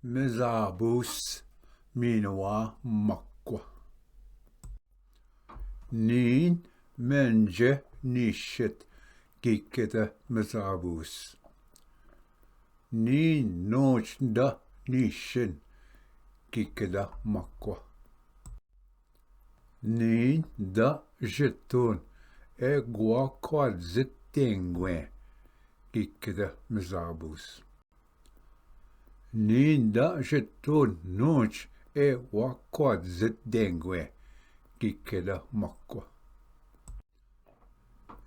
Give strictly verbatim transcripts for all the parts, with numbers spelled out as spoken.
Mezabus, minwa makwa. Nin menje nishet, kikeda mezabus. Nin noch da nishen, kikeda makwa. Nin da jetun e gwa kwadzit tengwe, kikeda mezabus. Nin da jetun noch e wa kwadzit dengwe, kikeda makwa.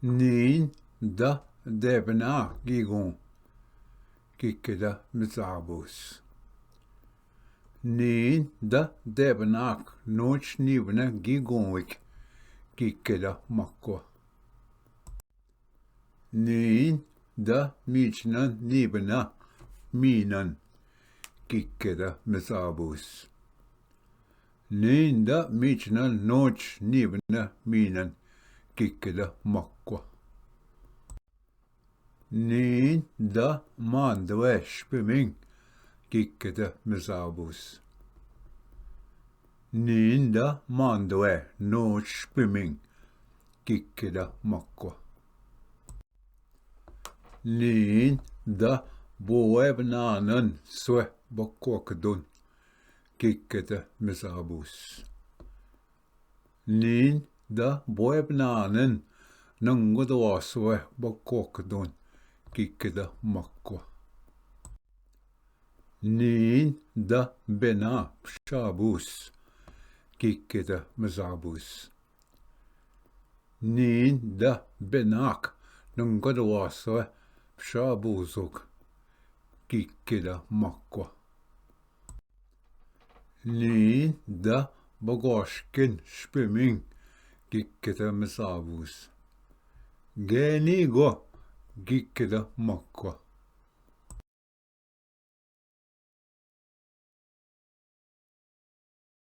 Nin da debna gigun, kikeda mezabus. Nin da debnak noch nibna gigun wik, kikeda makwa. Nin da michnan nibna minan, kikeda mezabus. Nin da michnan noch nibna minan, kikeda makwa. Nin da mandwe shpiming, kikeda mezabus. Nin da mandwe noch shpiming, kikeda makwa. Nin da boebnanan swe bakwakdun, kikeda mezabus. Nin da boebnanan nangudwa swe bakwakdun, kikeda makwa. Nin da bena pshabus, kikeda mezabus. Nin da benak nangudwa swe pshabuzuk, kikeda makwa. Nin da bagwashkin shpiming, kikeda mezabus. Geni go, kikeda makwa.